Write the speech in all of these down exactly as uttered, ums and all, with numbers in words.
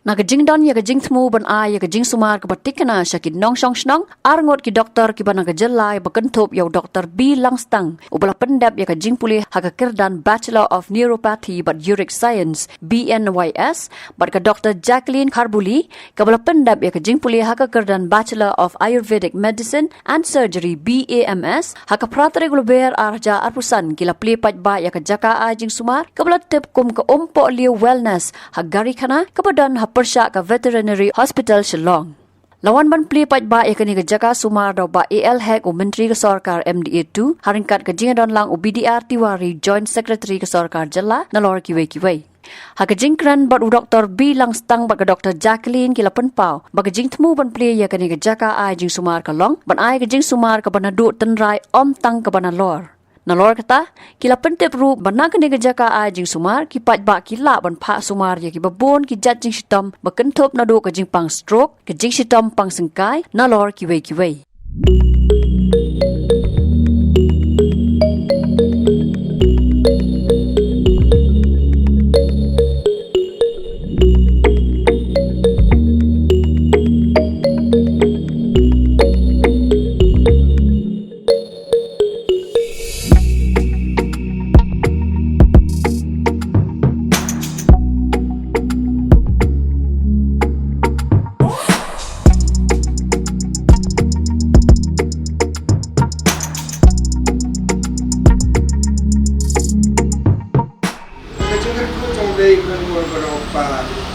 Na ka jingdon ïa ka jingthmu ban ai ïa ka jingsumar kaba thikna sha ki nongshong shnong, arngut ki doktor kiba na ka jylla ba kynthup ïa u Doktor B Langstang, uba la pyndep ïa ka jingpule ha ka kyrdan Bachelor of Neuropathy bad Uric Science, B N Y S, bad ka Doktor Jacqueline Kharbuli, kaba la pyndep ïa ka jingpule ha ka kyrdan Bachelor of Ayurvedic Medicine and Surgery, B A M S, ha ka phra tarik u Lber ar hajar arphew san, ki la plie paidbah ïa ka jaka ai jingsumar kaba la tip kum ka Umpohliew Wellness ha Garikhana, kaba don ha pyrshah ka Veterinary Hospital Shillong. La wan ban plie paidbah ïa kane ka jaka sumar da u Bah A L Hek, u Myntri ka Sorkar M D A two, ha ryngkat ka jingdon lang u B D R Tiwari, Joint Secretary ka Sorkar Jylla, nalor kiwei kiwei. Ha ka jingkren bad u Doktor B Langstang bad ka Doktor Jacqueline, ki la pynpaw ba ka jingthmu ban plie ïa kane ka jaka ai jingsumar ka long ban ai ka jingsumar kaba naduh tynrai, ym tang kaba nalor. Nalor kata, ki la pyntip ruh ba na kane ka jaka ai jingsumar, ki paidbah ki lah ban phah sumar ïa kiba bun ki jait jingshitom ba kynthup naduh ka jingpang stroke, ka jingshitom pang syngkai, nalor kiwei kiwei. Ka jingkyrkhu jong U Blei u kyrkhu baroh kpa,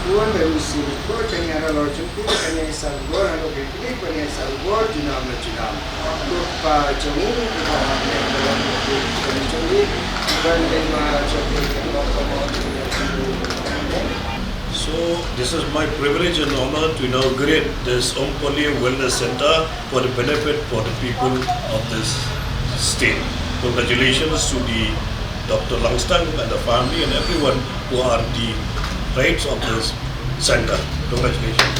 u kyrkhu ba u sien u kyrkhu jong ngi ha nalor jong phi, kane sarbor ha ngi ki klik, kane sarbor junam la junam. Kyrkhu ba jong ngi, kyrkhu ba jong ngi, kyrkhu ba jong ngi, ban dei ma jong ngi, kyrkhu ba jong ngi. So, this is my privilege and honor to inaugurate this Umpohliew Wellness Center for the benefit for the people of this state. Congratulations to the Doctor Langstang and the family and everyone who are the rights of this center. Congratulations.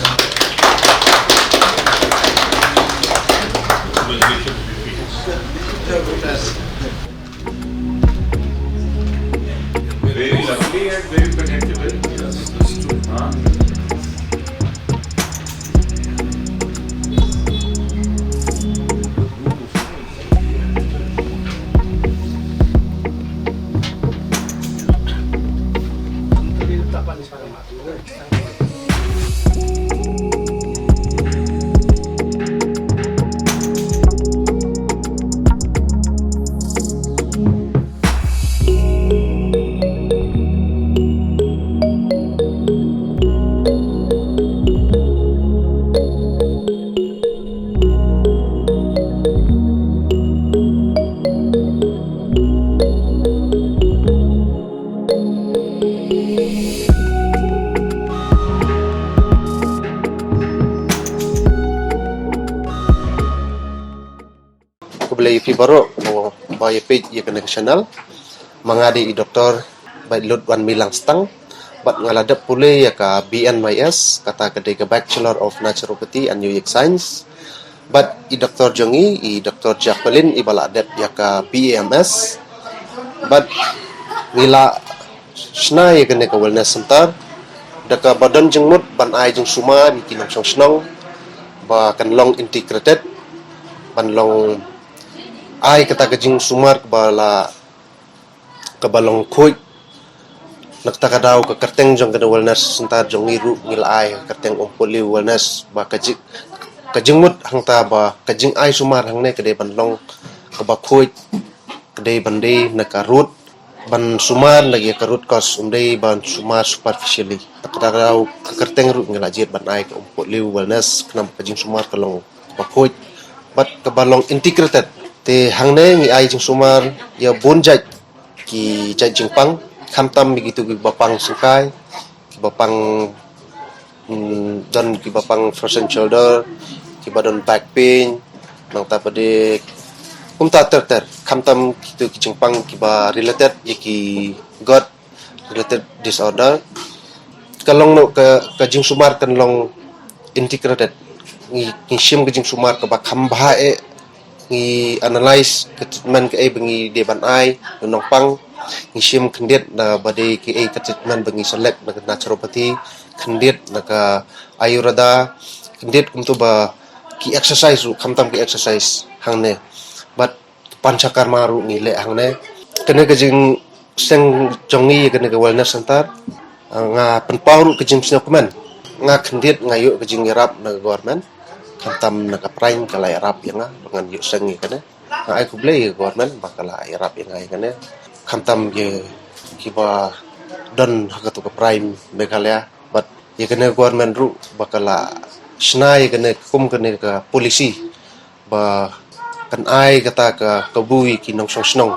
Congratulations, V P. Very lovely and very presentable. Huh? Khublei ïa phi baroh ba ïa peit ïa kane ka channel. Ma nga dei i Doktor Baitlut Wanmi Langstang, bad nga la dep pule ïa ka B N Y S, kata ka dei ka Bachelor of Naturopathy and Yogic Science. Bad i doktor jong ngi, i Doktor Jacqueline, iba la dep ïa ka B A M S. Bad ngi la shna ïa kane ka wellness center da kaba don jingmut ban ai jingsumar ïa ki nongshong shnong ba kan long integrated, ban long ai kata ka jingsumar kaba la, kaba long khuid. Na kata ka daw ka kyrteng jong kane wellness center jong ngi ruh ngi la ai ka kyrteng Umpohliew Wellness, ba ka jing, ka jingmut hangta ba ka jingai sumar hangne ka dei ban long kaba khuid, ka dei ban dei na ka root, ban sumar na ka root cause, ym dei ban sumar superficially. Na kata ka daw ka kyrteng ruh ngi la jied ban ai ka Umpohliew Wellness, khnang ba ka jingsumar ka long kaba khuid bad kaba long integrated. Te hangne ngi ai jingsumar ïa bun jait ki jait jingpang, khamtam ïa kitu kiba pang syngkai, kiba pang, mm, don kiba pang frozen shoulder, kiba don back pain, nangta pat de kumta ter ter, khamtam kitu ki jingpang kiba related ïa ki gut related disorder. Ka long noh ka, ka jingsumar kan long integrated. Ngi, ngi shim ka jingsumar kaba kham bha eh, ngi analyse ka treatment kaei ba ngi dei ban ai, nongpang, Ngi shim khyndiat na ba dei ki ei ka treatment ba ngi select na ka naturopathy, khyndiat na ka ayurveda, khyndiat kumto ba ki exercise ruh, khamtam ki exercise hangne. Bad panchakarma ruh ngi leh hangne. Kane ka jingseng jong ngi, kane ka wellness center, ah, nga pynpaw ruh ka jingsngewkmen. Nga khyndiat nga ïoh ka jingïarap na ka government. Khamtam na ka Prime ka la ïarap ïa nga ba ngan ïoh seng ïa kane. Nga ai khublei ïa ka government ba ka la ïarap ïa nga ïa kane. Khamtam ïa kiba don ha kato ka Prime Meghalaya, bad ïa kane ka government ruh ba ka la shna ïa kane, kum kane ka policy ba kan ai kata ka kabu ïa ki nongshong shnong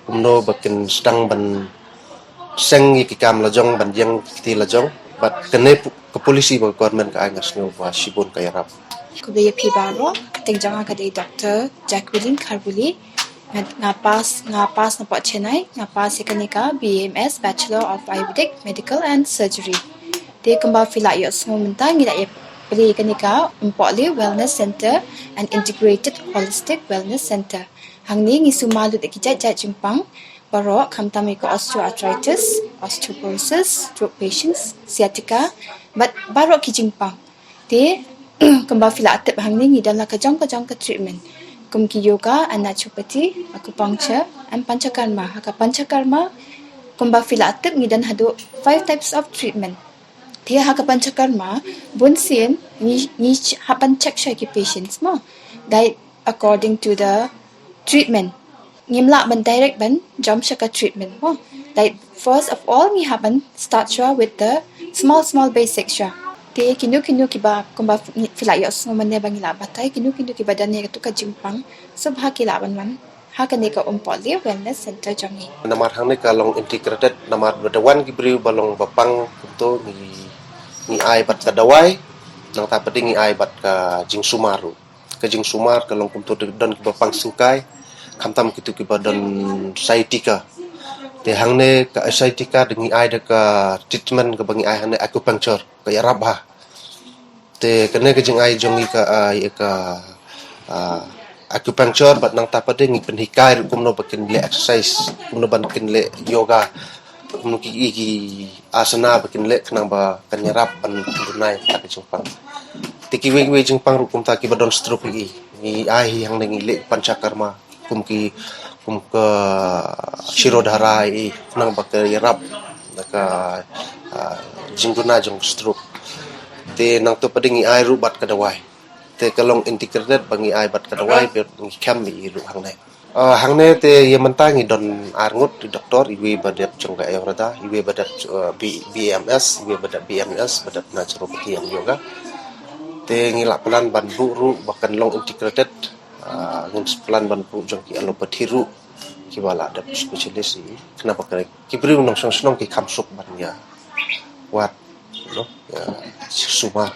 kumno ba kin sdang ban seng ïa ki kam la jong, ban ïeng ki kti la jong. Bad kane pu-, ka policy ba ka government ka ai, nga sngew ba shibun ka ïarap. Khublei ïa phi baroh. Ka kyrteng jong nga ka dei Doctor Jacqueline Kharbuli. Nga, nga pass, nga pass napoh Chennai, nga pass ïa kane ka B A M S, Bachelor of Ayurvedic Medical and Surgery. Te kumba phi la ïohsngew mynta, ngi la ïa plie ïa kane ka Umpohli Wellness Center and Integrated Holistic Wellness Center. Hangne ngi sumar lut ïa ki jait jait jingpang baroh, khamtam ïa ka osteoarthritis, osteoporosis, stroke patients, sciatica, bad baroh ki jingpang. Te kumba phi la tip, hangne ngi don la ka jong ka jong ka treatment, kum ki yoga and naturopathy, acupuncture and panchakarma. Ha ka panchakarma, kumba phi la tip, ngi don haduh five types of treatment. Te ha ka panchakarma, bunsien ngi, ngi ch-, hap ban check sha ki patients mo, guide according to the treatment. Ngim lah ban direct ban jump sha ka treatment mo. Like, first of all, ngi hap ban start shuwa with the small small basic shuwa. Te kino kino kiba, kumba ngi, phi la ïohsngew mynne ba ngi la batai, kino kino kiba don ïa kato ka jingpang, sngewbha ki lah ban wan ha kane ka Umpohli Wellness Center jong ngi. Namar hangne ka long integrated, namar ba da wan ki briew ba long ba pang kumto, ngi, ngi ai bad ka dawai, nangta pat de ngi ai bad ka jingsumar ruh. Ka jingsumar ka long kumto, don kiba pang syngkai, khamtam kito kiba don sciatica. Te hangne ka sciatica de ngi ai da ka treatment kaba ngi ai hangne, acupuncture, ka ïarap bha. Te kane ka jingai jong ngi ka, ah, ïa ka, ah, acupuncture, bad nangta pat de ngi pynhikai ruh kumno ba kin leh exercise, kumno ban kin leh yoga, kumno ki, ki, ki asana ba kin leh khnang ba kan ïarap ban duna ïa ka jingpang. Te kiwei kiwei jingpang ruh kumta, kiba don stroke, ngi, ngi ai hi hangne, ngi leh panchakarma, kum ki, kum ka Shirodhara, i, khnang ba ka ïarap na ka, ah, jingduna jong stroke. Te nangta pat de ngi ai ruh bad ka dawai. Te ka long integrated ba ngi ai bad ka dawai, bad ngi kem i ruh hangne. Ah, hangne te ïa mynta ngi don ar ngut ki doktor, iwei ba dep jong ka Ayurveda, iwei ba dep, ah, B-, B A M S, iwei ba dep B M S, ba dep naturopathy and yoga. Te ngi la plan ban buh ruh ba kan long integrated. Ah, ngin plan ban buh jong ki allopathy ruh, kiba la dep specialist i, khnang ba ka, ki briew nongshong shnong ki kham suk ban ïa wad, you know, ïa sumar.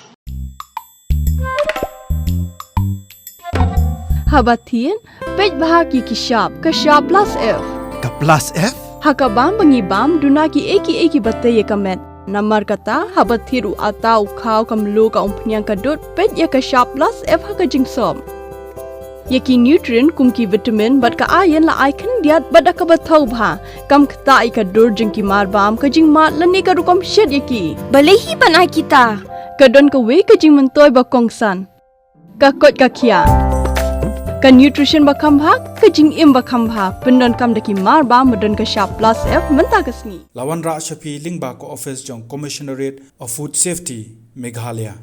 Haba thied, peit bha ïa ki shap, ka shap plus F. Ka plus F? Ha ka bam ba ngi bam, duna ki ei ki ei kiba tei ïa ka met. Namar kata, haba thied u atta, u khaw, ka mluh, ka umphniang, ka dud, peit ïa ka shap plus F ha ka jingsop. Ïa ki nutrient kum ki vitamin bad ka iron la ai khyndiat bad da kaba thaw bha. Kam ktah ïa ka dur jong ki marbam, ka jingmad lane ka rukom shet ïa ki. Balei hi ban ai kita? Ka don kawei ka jingmyntoi ba kongsan. Ka koit ka khiah. Ka nutrition ba kham bha, ka jingim ba kham bha. Pyndonkam da ki marbam ba don ka shap plus F mynta ka sngi. La wanrah sha phi lyngba ka office jong Commissionerate of Food Safety, Meghalaya.